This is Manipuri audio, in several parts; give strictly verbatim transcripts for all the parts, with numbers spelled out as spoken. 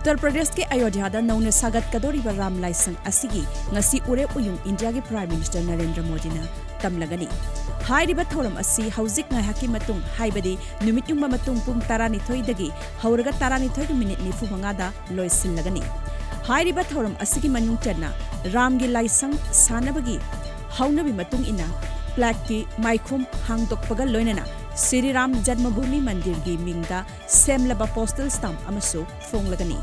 ꯎꯠꯇꯔ ꯄ꯭ꯔꯗꯦꯁꯀꯤ ꯑꯌꯣꯙ꯭ꯌꯥꯗ ꯅꯧꯅ ꯁꯥꯒꯠꯀꯗꯧꯔꯤꯕ ꯔꯥꯝ ꯂꯥꯏꯁꯪ ꯑꯁꯤꯒꯤ ꯉꯁꯤ ꯎꯔꯦꯞ ꯎꯌꯨꯡ ꯏꯟꯗꯤꯌꯥꯒꯤ ꯄ꯭ꯔꯥꯏꯝ ꯃꯤꯅꯤꯁꯇꯔ ꯅꯔꯦꯟꯗ꯭ꯔ ꯃꯣꯗꯤꯅ ꯇꯝꯂꯒꯅꯤ꯫ ꯍꯥꯏꯔꯤꯕ ꯊꯧꯔꯝ ꯑꯁꯤ ꯍꯧꯖꯤꯛ ꯉꯥꯏꯍꯥꯛꯀꯤ ꯃꯇꯨꯡ, ꯍꯥꯏꯕꯗꯤ ꯅꯨꯃꯤꯠ ꯌꯨꯡꯕ ꯃꯇꯨꯡ ꯄꯨꯡ ꯇꯔꯥꯅꯤꯊꯣꯏꯗꯒꯤ ꯍꯧꯔꯒ ꯇꯔꯥꯅꯤꯊꯣꯏꯒ ꯃꯤꯅꯤꯠ ꯅꯤꯐꯨ ꯃꯉꯥꯗ ꯂꯣꯏꯁꯤꯜꯂꯒꯅꯤ꯫ ꯍꯥꯏꯔꯤꯕ ꯊꯧꯔꯝ ꯑꯁꯤꯒꯤ ꯃꯅꯨꯡ ꯆꯟꯅ ꯔꯥꯝꯒꯤ ꯂꯥꯏꯁꯪ ꯁꯥꯅꯕꯒꯤ ꯍꯧꯅꯕꯤ ꯃꯇꯨꯡ ꯏꯟꯅ ꯄ꯭ꯂꯦꯛꯀꯤ ꯃꯥꯏꯈꯨꯝ ꯍꯥꯡꯗꯣꯛꯄꯒ ꯂꯣꯏꯅꯅ ꯁ꯭ꯔꯤ ꯔꯥꯝ ꯖꯟꯃꯚꯨꯃꯤ ꯃꯟꯗꯤꯔꯒꯤ ꯃꯤꯡꯗ ꯁꯦꯝꯂꯕ ꯄꯣꯁꯇꯦꯜ ꯁ꯭ꯇꯥꯝꯞ ꯑꯃꯁꯨ ꯐꯣꯡꯂꯒꯅꯤ꯫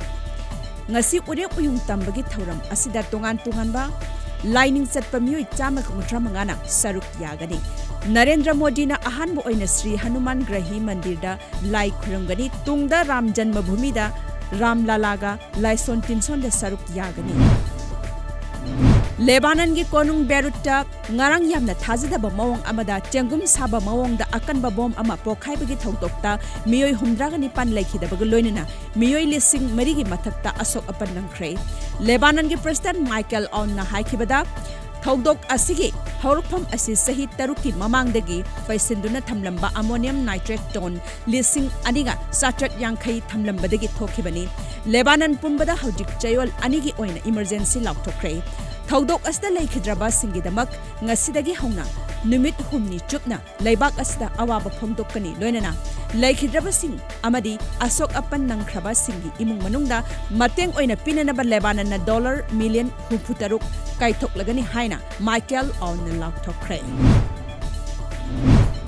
ꯉꯁꯤ ꯎꯔꯦꯞ ꯎꯌꯨꯡ ꯇꯝꯕꯒꯤ ꯊꯧꯔꯝ ꯑꯁꯤꯗ ꯇꯣꯉꯥꯟ ꯇꯣꯉꯥꯟꯕ ꯂꯥꯏꯅꯤꯡ ꯆꯠꯄ ꯃꯤꯑꯣꯏ ꯆꯥꯝꯃꯒ ꯍꯨꯝꯗ꯭ꯔꯥ ꯃꯉꯥꯅ ꯁꯔꯨꯛ ꯌꯥꯒꯅꯤ꯫ ꯅꯔꯦꯟꯗ꯭ꯔ ꯃꯣꯗꯤꯅ ꯑꯍꯥꯟꯕ ꯑꯣꯏꯅ ꯁ꯭ꯔꯤ ꯍꯅꯨꯃꯥꯟ ꯒ꯭ꯔꯍꯤ ꯃꯟꯗꯤꯔꯗ ꯂꯥꯏ ꯈꯨꯔꯨꯝꯒꯅꯤ꯫ ꯇꯨꯡꯗ ꯔꯥꯝ ꯖꯟꯃꯚꯨꯃꯤꯗ ꯔꯥꯝ ꯂꯥꯂꯥꯒ ꯂꯥꯏꯁꯣꯟ ꯇꯤꯟꯁꯣꯟꯗ ꯁꯔꯨꯛ ꯌꯥꯒꯅꯤ꯫ ꯂꯦꯕꯥꯅꯟꯒꯤ ꯀꯣꯅꯨꯡ ꯕꯦꯔꯨꯠꯇ ꯉꯔꯥꯡ ꯌꯥꯝꯅ ꯊꯥꯖꯗꯕ ꯃꯑꯣꯡ ꯑꯃꯗ ꯆꯦꯡꯒꯨꯝ ꯁꯥꯕ ꯃꯑꯣꯡꯗ ꯑꯀꯟꯕ ꯕꯣꯝ ꯑꯃ ꯄꯣꯈꯥꯏꯕꯒꯤ ꯊꯧꯗꯣꯛꯇ ꯃꯤꯑꯣꯏ ꯍꯨꯝꯗ꯭ꯔꯥꯒ ꯅꯤꯄꯥꯟ ꯂꯩꯈꯤꯗꯕꯒ ꯂꯣꯏꯅꯅ ꯃꯤꯑꯣꯏ ꯂꯤꯁꯤꯡ ꯃꯔꯤꯒꯤ ꯃꯊꯛꯇ ꯑꯁꯣꯛ ꯑꯄꯟ ꯅꯪꯈ꯭ꯔꯦ꯫ ꯂꯦꯕꯥꯅꯟꯒꯤ ꯄ꯭ꯔꯦꯁꯤꯗꯦꯟꯠ ꯃꯥꯏꯀꯦꯜ ꯑꯥꯎꯟꯅ ꯍꯥꯏꯈꯤꯕꯗ, ꯊꯧꯗꯣꯛ ꯑꯁꯤꯒꯤ ꯍꯧꯔꯛꯐꯝ ꯑꯁꯤ ꯆꯍꯤ ꯇꯔꯨꯛꯀꯤ ꯃꯃꯥꯡꯗꯒꯤ ꯄꯩꯁꯤꯟꯗꯨꯅ ꯊꯝꯂꯝꯕ ꯑꯃꯣꯅꯤꯌꯝ ꯅꯥꯏꯇ꯭ꯔꯦꯠ ꯇꯣꯟ ꯂꯤꯁꯤꯡ ꯑꯅꯤꯒ ꯆꯥꯇ꯭ꯔꯦꯠ ꯌꯥꯡꯈꯩ ꯊꯝꯂꯝꯕꯗꯒꯤ ꯊꯣꯛꯈꯤꯕꯅꯤ꯫ ꯂꯦꯕꯥꯅꯟ ꯄꯨꯝꯕꯗ ꯍꯧꯖꯤꯛ ꯆꯌꯣꯜ ꯑꯅꯤꯒꯤ ꯑꯣꯏꯅ ꯏꯃꯔꯖꯦꯟꯁꯤ ꯂꯥꯎꯊꯣꯛꯈ꯭ꯔꯦ꯫ ꯊꯧꯗꯣꯛ ꯑꯁꯤꯗ ꯂꯩꯈꯤꯗ꯭ꯔꯕꯁꯤꯡꯒꯤꯗꯃꯛ ꯉꯁꯤꯗꯒꯤ ꯍꯧꯅ ꯅꯨꯃꯤꯠ ꯍꯨꯝꯅꯤ ꯆꯨꯞꯅ ꯂꯩꯕꯥꯛ ꯑꯁꯤꯗ ꯑꯋꯥꯕ ꯐꯣꯡꯗꯣꯛꯀꯅꯤ, ꯂꯣꯏꯅꯅ ꯂꯩꯈꯤꯗ꯭ꯔꯕꯁꯤꯡ ꯑꯃꯗꯤ ꯑꯁꯣꯛ ꯑꯄꯟ ꯅꯪꯈ꯭ꯔꯕꯁꯤꯡꯒꯤ ꯏꯃꯨꯡ ꯃꯅꯨꯡꯗ ꯃꯇꯦꯡ ꯑꯣꯏꯅ ꯄꯤꯅꯅꯕ ꯂꯦꯕꯥꯅꯟꯅ ꯗꯣꯂꯔ ꯃꯤꯂꯤꯌꯟ ꯍꯨꯝꯐꯨ ꯇꯔꯨꯛ ꯀꯥꯏꯊꯣꯛꯂꯒꯅꯤ ꯍꯥꯏꯅ ꯃꯥꯏꯀꯦꯜ ꯑꯥꯎꯟꯅ ꯂꯥꯎꯊꯣꯛꯈ꯭ꯔꯦ꯫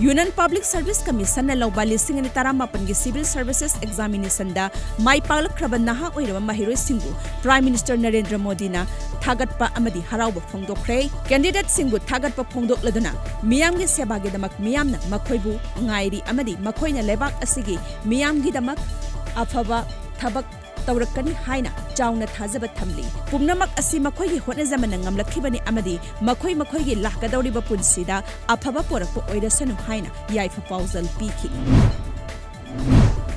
ꯌꯨꯅꯤꯌꯟ ꯄꯕ꯭ꯂꯤꯛ ꯁꯔꯚꯤꯁ ꯀꯃꯤꯁꯟꯅ ꯂꯧꯕ ꯂꯤꯁꯤꯡ ꯑꯅꯤ ꯇꯔꯥꯃꯥꯄꯟꯒꯤ ꯁꯤꯚꯤꯜ ꯁꯔꯚꯤꯁꯦꯁ ꯑꯦꯛꯖꯥꯃꯤꯅꯦꯁꯟꯗ ꯃꯥꯏ ꯄꯥꯛꯂꯛꯈ꯭ꯔꯕ ꯅꯍꯥ ꯑꯣꯏꯔꯕ ꯃꯍꯩꯔꯣꯏꯁꯤꯡꯕꯨ ꯄ꯭ꯔꯥꯏꯝ ꯃꯤꯅꯤꯁꯇꯔ ꯅꯔꯦꯟꯗ꯭ꯔ ꯃꯣꯗꯤꯅ ꯊꯥꯒꯠꯄ ꯑꯃꯗꯤ ꯍꯔꯥꯎꯕ ꯐꯣꯡꯗꯣꯛꯈ꯭ꯔꯦ꯫ ꯀꯦꯟꯗꯤꯗꯦꯠꯁꯤꯡꯕꯨ ꯊꯥꯒꯠꯄ ꯐꯣꯡꯗꯣꯛꯂꯗꯨꯅ ꯃꯤꯌꯥꯝꯒꯤ ꯁꯦꯕꯥꯒꯤꯗꯃꯛ ꯃꯤꯌꯥꯝꯅ ꯃꯈꯣꯏꯕꯨ ꯉꯥꯏꯔꯤ ꯑꯃꯗꯤ ꯃꯈꯣꯏꯅ ꯂꯩꯕꯥꯛ ꯑꯁꯤꯒꯤ ꯃꯤꯌꯥꯝꯒꯤꯗꯃꯛ ꯑꯐꯕ ꯊꯕꯛ ꯇꯧꯔꯛꯀꯅꯤ ꯍꯥꯏꯅ ꯆꯥꯎꯅ ꯊꯥꯖꯕ ꯊꯝꯂꯤ꯫ ꯄꯨꯝꯅꯃꯛ ꯑꯁꯤ ꯃꯈꯣꯏꯒꯤ ꯍꯣꯠꯅꯖꯃꯟꯅ ꯉꯝꯂꯛꯈꯤꯕꯅꯤ ꯑꯃꯗꯤ ꯃꯈꯣꯏ ꯃꯈꯣꯏꯒꯤ ꯂꯥꯛꯀꯗꯧꯔꯤꯕ ꯄꯨꯟꯁꯤꯗ ꯑꯐꯕ ꯄꯣꯔꯛꯄ ꯑꯣꯏꯔꯁꯅꯨ ꯍꯥꯏꯅ ꯌꯥꯏꯐ ꯄꯥꯎꯖꯦꯜ ꯄꯤꯈꯤ꯫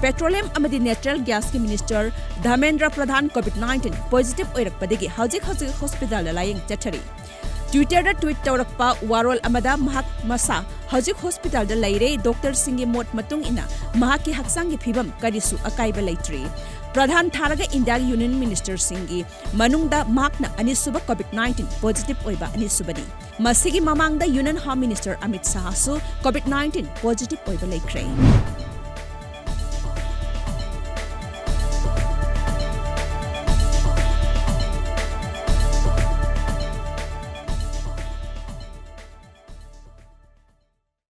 ꯄꯦꯇ꯭ꯔꯣꯂꯤꯌꯝ ꯑꯃꯗꯤ ꯅꯦꯆꯔꯦꯜ ꯒ꯭ꯌꯥꯁꯀꯤ ꯃꯤꯅꯤꯁꯇꯔ ꯙꯔꯃꯦꯟꯗ꯭ꯔ ꯄ꯭ꯔꯙꯥꯟ ꯀꯣꯚꯤꯗ ꯅꯥꯏꯟꯇꯤꯟ ꯄꯣꯖꯤꯇꯤꯚ ꯑꯣꯏꯔꯛꯄꯗꯒꯤ ꯍꯧꯖꯤꯛ ꯍꯧꯖꯤꯛ ꯍꯣꯁꯄꯤꯇꯥꯜꯗ ꯂꯥꯌꯦꯡ ꯆꯠꯊꯔꯤ꯫ ꯇ꯭ꯋꯤꯇꯔꯗ ꯇ꯭ꯋꯤꯠ ꯇꯧꯔꯛꯄ ꯋꯥꯔꯣꯜ ꯑꯃꯗ ꯃꯍꯥꯛ ꯃꯁꯥ ꯍꯧꯖꯤꯛ ꯍꯣꯁꯄꯤꯇꯥꯜꯗ ꯂꯩꯔꯦ꯫ ꯗꯣꯛꯇꯔꯁꯤꯡꯒꯤ ꯃꯣꯠ ꯃꯇꯨꯡ ꯏꯟꯅ ꯃꯍꯥꯛꯀꯤ ꯍꯛꯆꯥꯡꯒꯤ ꯐꯤꯕꯝ ꯀꯔꯤꯁꯨ ꯑꯀꯥꯏꯕ ꯂꯩꯇ꯭ꯔꯤ꯫ ꯄ꯭ꯔꯙꯥꯟ ꯊꯥꯔꯒ ꯏꯟꯗꯤꯌꯥꯒꯤ ꯌꯨꯅꯤꯌꯟ ꯃꯤꯅꯤꯁꯇꯔꯁꯤꯡꯒꯤ ꯃꯅꯨꯡꯗ ꯃꯍꯥꯛꯅ ꯑꯅꯤꯁꯨꯕ ꯀꯣꯚꯤꯗ ꯅꯥꯏꯟꯇꯤꯟ ꯄꯣꯖꯤꯇꯤꯚ ꯑꯣꯏꯕ ꯑꯅꯤꯁꯨꯕꯅꯤ꯫ ꯃꯁꯤꯒꯤ ꯃꯃꯥꯡꯗ ꯌꯨꯅꯤꯌꯟ ꯍꯣꯝ ꯃꯤꯅꯤꯁꯇꯔ ꯑꯃꯤꯠ ꯁꯥꯍꯁꯨ ꯀꯣꯚꯤꯗ ꯅꯥꯏꯟꯇꯤꯟ ꯄꯣꯖꯤꯇꯤꯚ ꯑꯣꯏꯕ ꯂꯩꯈ꯭ꯔꯦ꯫